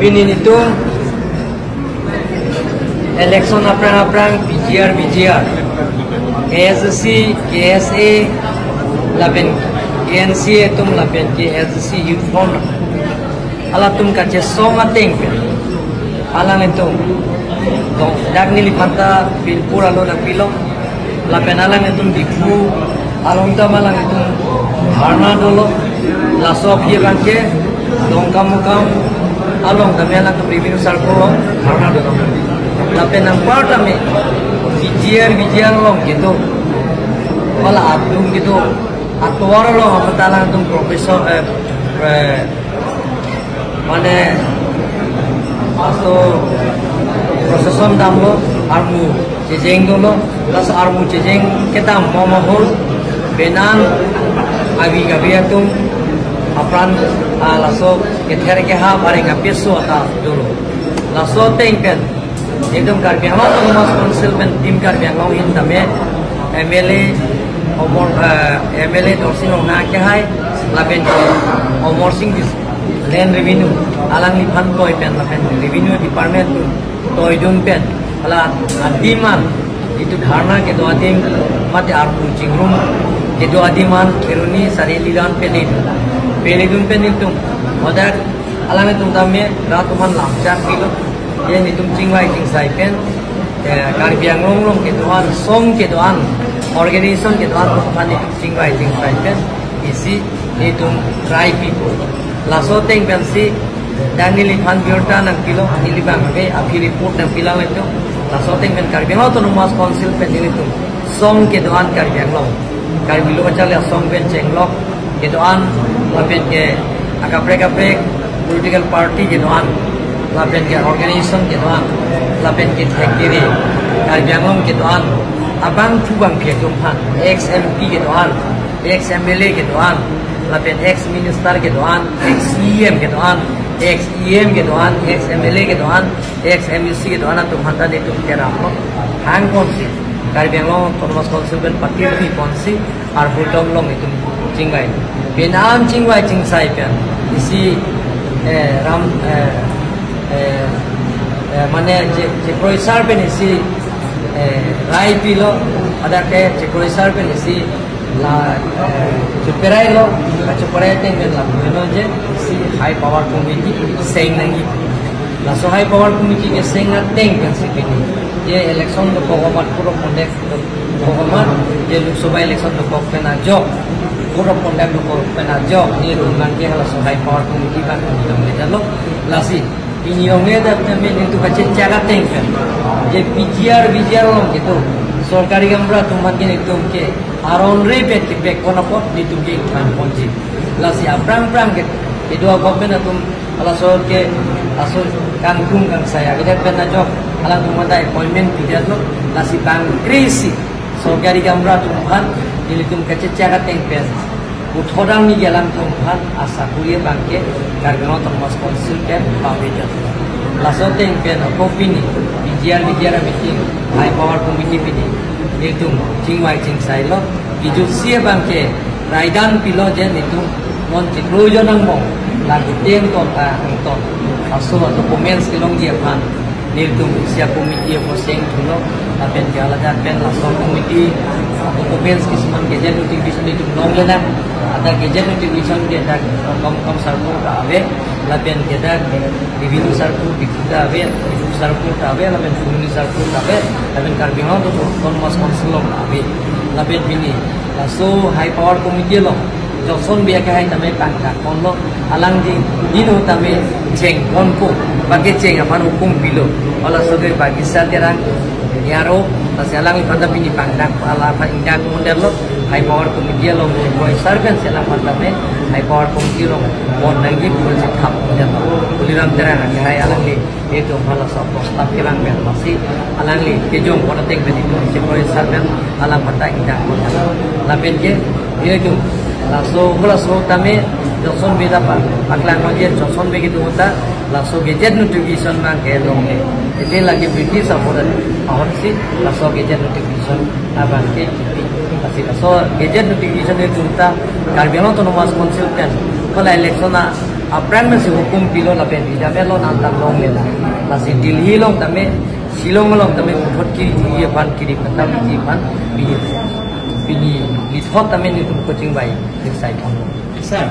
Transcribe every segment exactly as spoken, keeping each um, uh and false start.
Pini nelitum election aphrang aphrang P G R, V G R, K S S C, K S A, lapen K N C A atum lapen K S S C Youth Front, halatum kachesong ateng pen alanglitum, dong, dak neliphan ta Binpur along nangpilo. Lapen alanglitum Diphu along ta alanglitum dharna dolo. Laso aphi abangke Dongkamukam along tame alangtum revenue circle along dharna dolo. Lapen anpar tame P G R, V G R along kedo, hala adung kedo, atovar along aphan ta alangtum professor, eh, eh, mane, laso procession damlo, armu chejeng dolo. Laso armu chejeng kedam mo mahol, penan avi gavi atum apran, ah, laso kether keha bareng apeso ata dolo. Laso ateng pen nelitum Karbi Anglong Autonomous Council pen Team Karbi Anglong ahin tame M L A Omor, eh, M L A Dorsing Ronghang kehai lapen Omor Sing Dis-, Land Revenue alangliphan toi pen lapen Revenue Department atum toi dun pen, hala adim an itum dharna kedo adim mate armu chingrum kedo adim an Kheroni Sari Lilan pele dun, pele dun pen nelitum, hadak alanglitum tame rat atum aphan lamchak pilo. Ye nelitum chingvai chingsai pen, eh, Karbi Anglong along kedo-an, song kedo-an, organization kedo-an aphan nelitum chingvai chingsai pen isi nelitum try pipo. Laso ateng pensi dak neliphan birta nangpilo, neli abang ave, aphi report nangpilang nelitum. Laso ateng pen Karbi Anglong Autonomous Council pen nelitum song kedo-an Karbi Anglong, Karbi Lo Kacharli Asong pen chenglok kedo-an, lapen ke akaprek kaprek political party kedo-an, lapen ke organization kedo-an, lapen ke thekdiri Karbi Anglong kedo-an, abangphu bangphi atum aphan, ex M P kedo-an, ex M L A kedo-an, lapen ex minister kedo-an, ex C E M kedo-an, ex E M kedo-an, ex M L A kedo-an, ex M A C kedo-an atum aphan ta nelitum keramlo. Hangponsi Karbi Anglong Autonomous Council pen patir piponsi arphutom along itum chingvai. Penan chingvai chingsai pen isi, eh, ram, eh, eh, eh, mane che, chekroi sar pen isi, eh, rai pilo, hadak ke chekroi sar pen isi la, eh, cheperai lo, kacheperai ateng pen lapu-elo je isi High Power Committee seng nangji. Laso High Power Committee keseng ateng pensi pini je election dokok amat, code of conduct dokok amat, je Lok Sabha election dokok pen ajok, code of conduct dokok pen ajok, nelitum abangke halaso High Power Committee abang nelitum ledetlo. Lasi pini ong-e dak tame nelitum kachechak ateng pen je P G R, V G R along kedo sorkari gaonbura atum aphan ke nelitum ke aron re pet kepek kon apot nelitum ke than ponji. Lasi aphrang aphrang ke kedo a-government atum halaso ke, laso kangtung kangsai akedet pen ajok alangtum aphan ta appointment pidetlo. Lasi bang kre-isi sorkari gaonbura atum aphan nelitum kachechak ateng pen puthot arni ke alangtum aphan asakori abangke Karbi Anglong Autonomous Council pen pavedetlo. Laso ateng pen ako pini P G R V G R meeting, High Power Committee pini nelitum chingvai chingsailo. Kejutsi abangke raidan pilo je nelitum non chiklo jon angbong, lagi ten ton ta angton, laso documents kelongji aphan nelitum isi a-committee ako seng thulo. Lapen ke haladak pen laso committee documents kisuman gazette notification nelitum longlelang. Hadak gazette notification ke dak Dongkamukam circle ta ave, lapen ke dak revenue circle Diphu ta ave, Diphu circle ta ave, lapen Phuloni circle ta ave, lapen Karbi Anglong Autonomous Council along ta ave. Lapen pini laso High Power Committee along Johnson Bey akehai tame pangdak ponlo, alangli dino tame cheng ponpo, bagi cheng aphan hukum pilo. Halaso ke Bagisa Terang, Yaro, lasi alangphan ta pini pangdak, alangphan ingdak pondetlo. High Power Committee along, Roy Sir pen si alangphan tame High Power Committee along pon nangji pusi thap pondetlo. Tuliram Terang akehai alangli itum halaso prostap kelang pen lasi alangli kejong pon ateng pen itum si Roy Sir pen alangphan ta ingdak pondetlo. Lapen ke itum laso, halaso tame Johnson Bey ta pa, paklang lo je Johnson Bey kedo ta laso gazette notification abangke longle. Ete lagi British ahut ahutsi laso gazette notification abangke kipi. Lasi laso gazette notification itum ta Karbi Anglong Autonomous Council pen hala election a Aphrang nangsi hukum pilo lapen bidam lo nangtang longle la. Lasi Delhi along tame, Shillong along tame puthot kiri thiri aphan, kiri patam thiri aphan, pini, pini lithot tame nelitum coaching bai, exercise thang. Sir,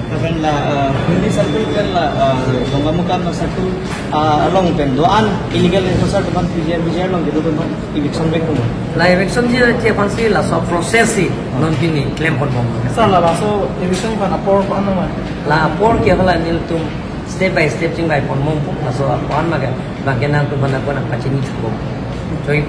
kapan la, uh, Hindi circle pen la, uh, Dongamukam circle, uh, along pen do-an illegal enforcer teman P G R, P G R along kedo teman eviction back teman. La eviction ji ke aphan si laso process si non pini klem pon bom. Sir, la laso eviction aphan apor ko-an ma? La apor ke hala nelitum step by step chingvai pon bom, laso apor ma ke bangke nangtum aphan apor nangpachini chuko. Choi.